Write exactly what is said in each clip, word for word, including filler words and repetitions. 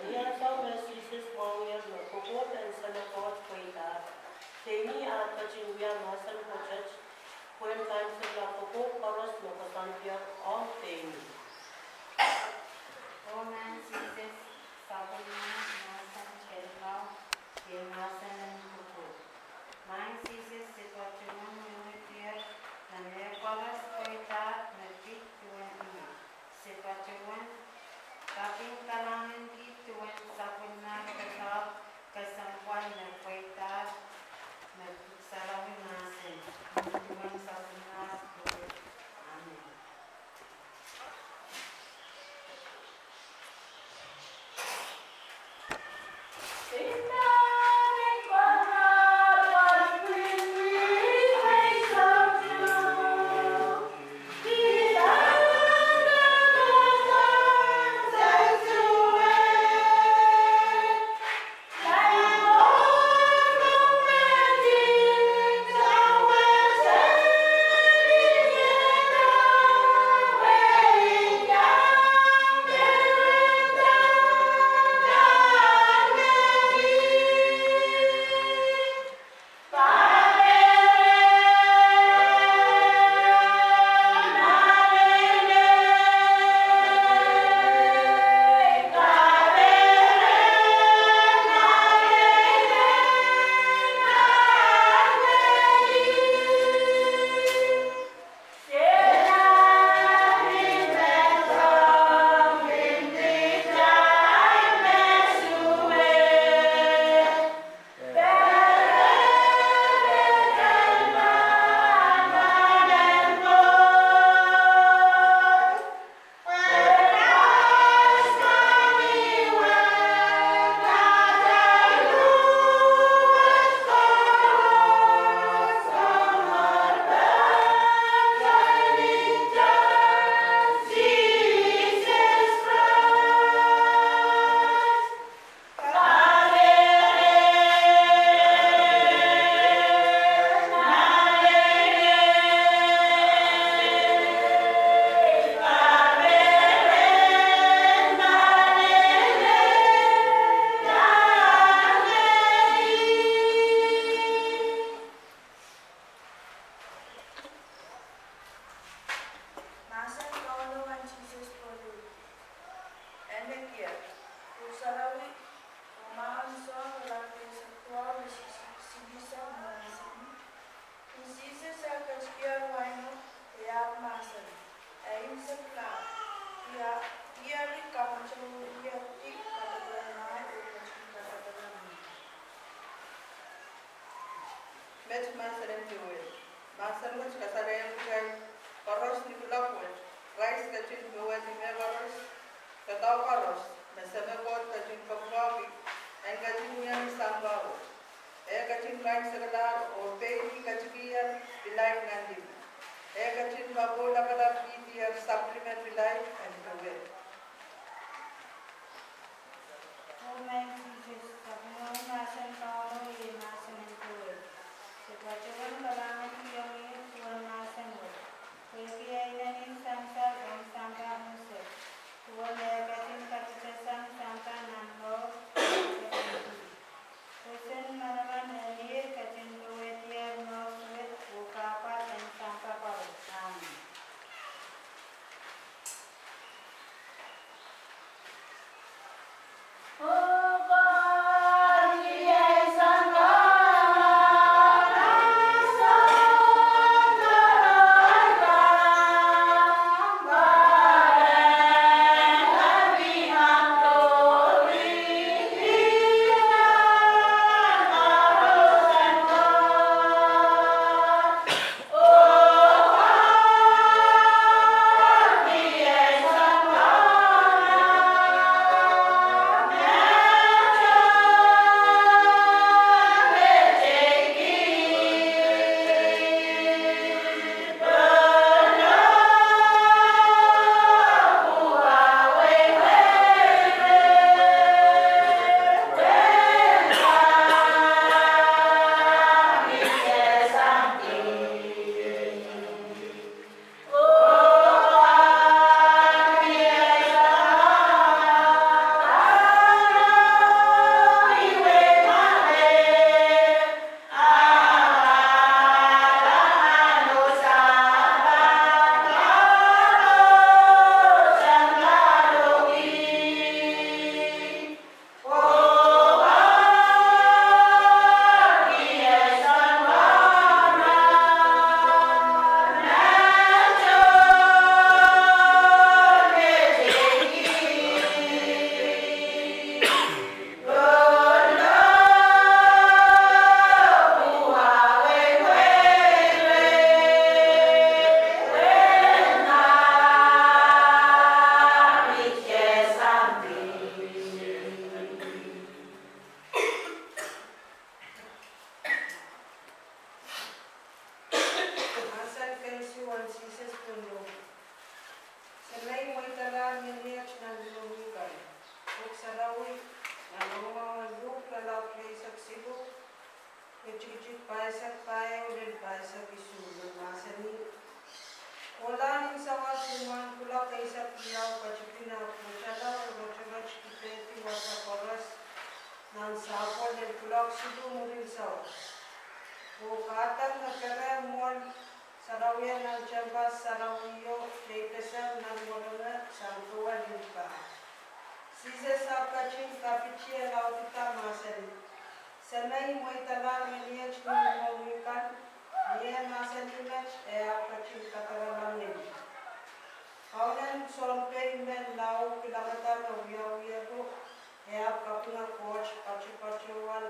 Ni ansou me Sises mwahuier me kokohp en Semepwot pweida, Peini aht ketin wia mahsen pwoatet pwehn kaimwisekla kokohp koaros me koasoandier ong Peini. Oh Maing Sises, sapwellime mahsen kelimau iei mahsen en kokohp. Maing Sises, se patohwan wehwehkier me mehkoaros pweida me pid duwen ih. Se patohwan kaping kalahnganki duwen sapwellimomwi doadoahk kesempwal me pweida me Pwuhk Sarawi mahsen, duwen sapwellimomwi. Amen. Mahsen Kauno en Sises pwelihki. Enekier, Pwuhk Sarawi, oh Maing Sises, irelaud eisek duwau, silihsek oh eisek. Ni Sises eh ketikier waino, e ahpw mahsanih, e imwisekla, I eri kamwete oh I eri kadapadahr, oh I ketin kadapadahr. Met mahsen en powehdi. Mahsen wet kasalehiong kitail koaros ni kuloak wet, Krais ketin powehdi mehkoaros, doadoahk koaros me Semepwot ketin kapwuki, en ketin wia ni sampah wet. E ketin kaimwisekla oh pein ketikihier pilai nan lime. E ketin kapwurelapalapihdier sapwellime pilai en powehdi. Oh Maing Sises, sapwellimomwi mahsen Kauno iei mahsen en powehdi. Se patohwan kalahnganki ong ih duwen mahsen wet. Pwehki e inenen sansal ong sampah unsek, duwen eh ketin kapitasang sampah nan mour. Pwoson manaman en ihr ketin powehdier mour suwed oh kahpwal en sampah koaros. Amen. Sarawi, nan rongamwahu en Luk, irelaud rieisek siluh, iretikitik pahisek pahieu lel pahisek isuh, me mahsanih: Kohlahn en sawas ni mwahnkuloak eisek riau patipin ahpw wetala oh rotorot dipehdi wasa koaros nan sahpwo lel kuloak siluh mwurin sawas. Oh kahdange kerehng mwoahl sarawio nan tehnpas sarawio, teipeseng nan werenge sang kewel en pah. Sises ahpw ketin kapitiehlaudida, mahsanih: Semei, mweidala ngeniet ni mwomwi kan, ni eh mahsanih met, e ahpw ketin kadarala ngeni. Kaunen sounpei men lao kilangada me wiawiher, e ahpw kapinga Koht patopatohwan,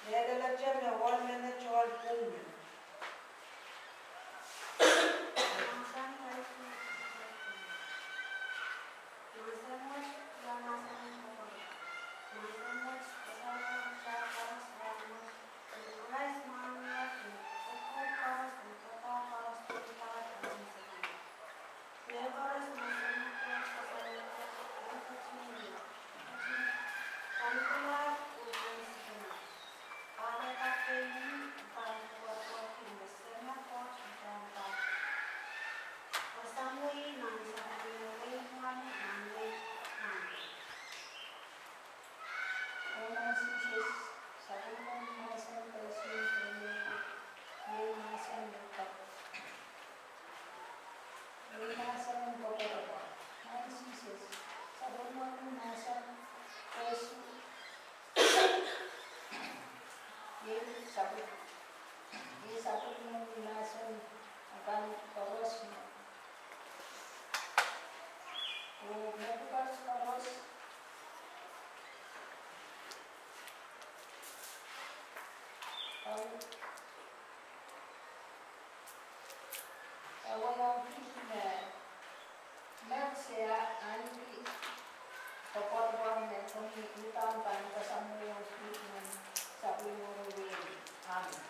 e lelehte me ohl menet ohl pwung men. Ong Sises, sapwellimomwi mahsen koaros, iei mahsen me kak, iei mahsen en koapworopwor. Ong Sises, sapwellimomwi mahsen koaros, iei sapwel, iei sapwellimomwi mahsen akan koaros. Oh mepwukat koaros, au, au, au, me, me se ahneki koapworopwor me komwi uhdahn pahn kasamwohiong kitail nan sapwellime wehi. Amen.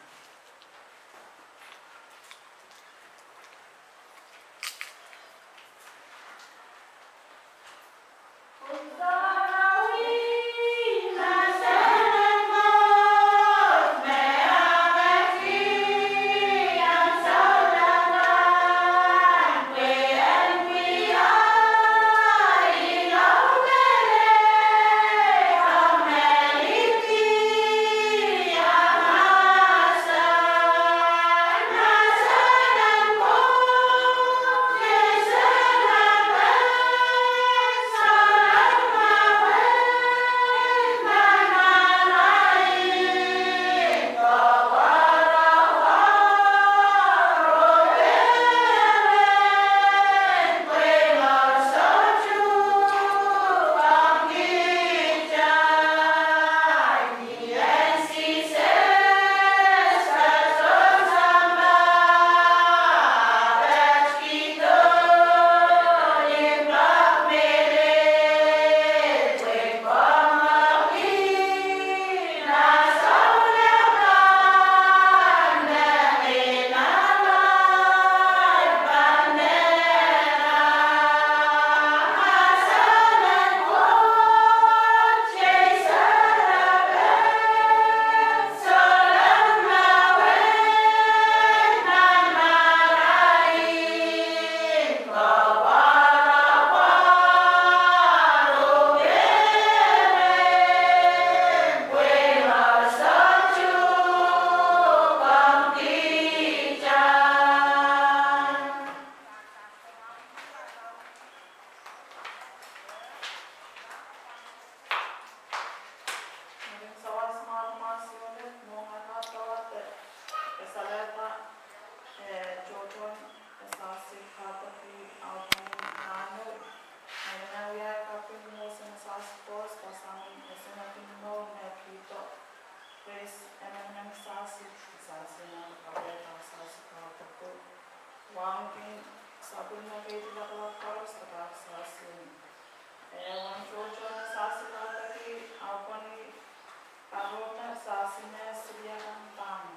Mwurin sawas mwahu mwahu siohlet, mwohn akan dawehte kasalehda, eh, tohtohn, eh, sasi kapwdi aupwenen Nahnu, eh, me wiahiong kaping mwomwen sasi koaros, pasang, eh, sene kin mour me kihdo. Grace, eh, emenemen sasi, sasi nan kapwaiada sasi kapwdi. Wauneki sapwellime keidi lokolok koaros, sasi. Eh, wen tohtohn sasi kapwdi, aupwenen Karope sasi me siliakan pahn.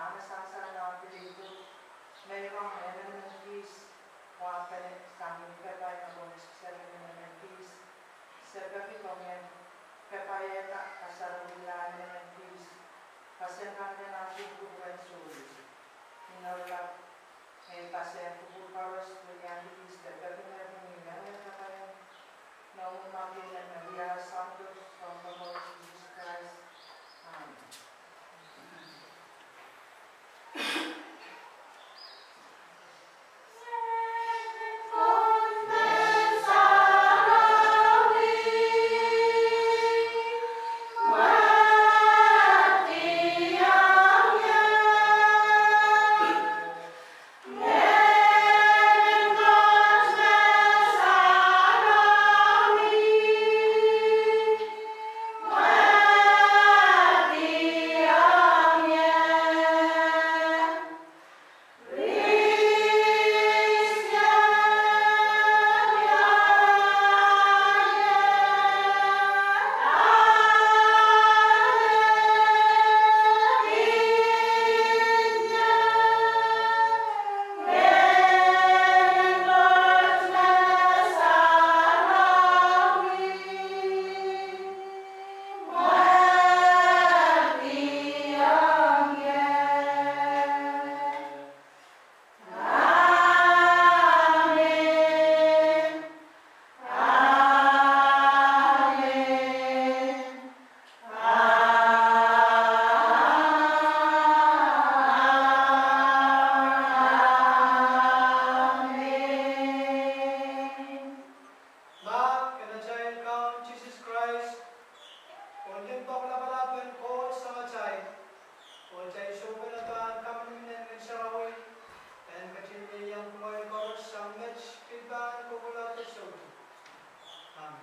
Ahpw sansal nan pil idu, meirong emenemen kis, wahpene sang ni pepahi me koaros seri emenemen kis. Se peki komw en pepaiada kasarawihala emenemen kis, paseng kan me nan kupwuren suwed. Ni oaralap, ngehi pasehn kupwur koaros, weliandi kis de peki me pwung ni mengei kapaian noumw mahkinen me wia Sohn Koht, Sounkomour Sises Krais. Amen. Mahk en atail Kaun Sises Krais, oh limpoak lapalap en Koht Samatail, oh atail Sounkomour, pahn kamanaman en Ngehn Sarawi, en ketin iang kumwail koaros sang met, pil pahn kohkohlahte soutuk. Amen.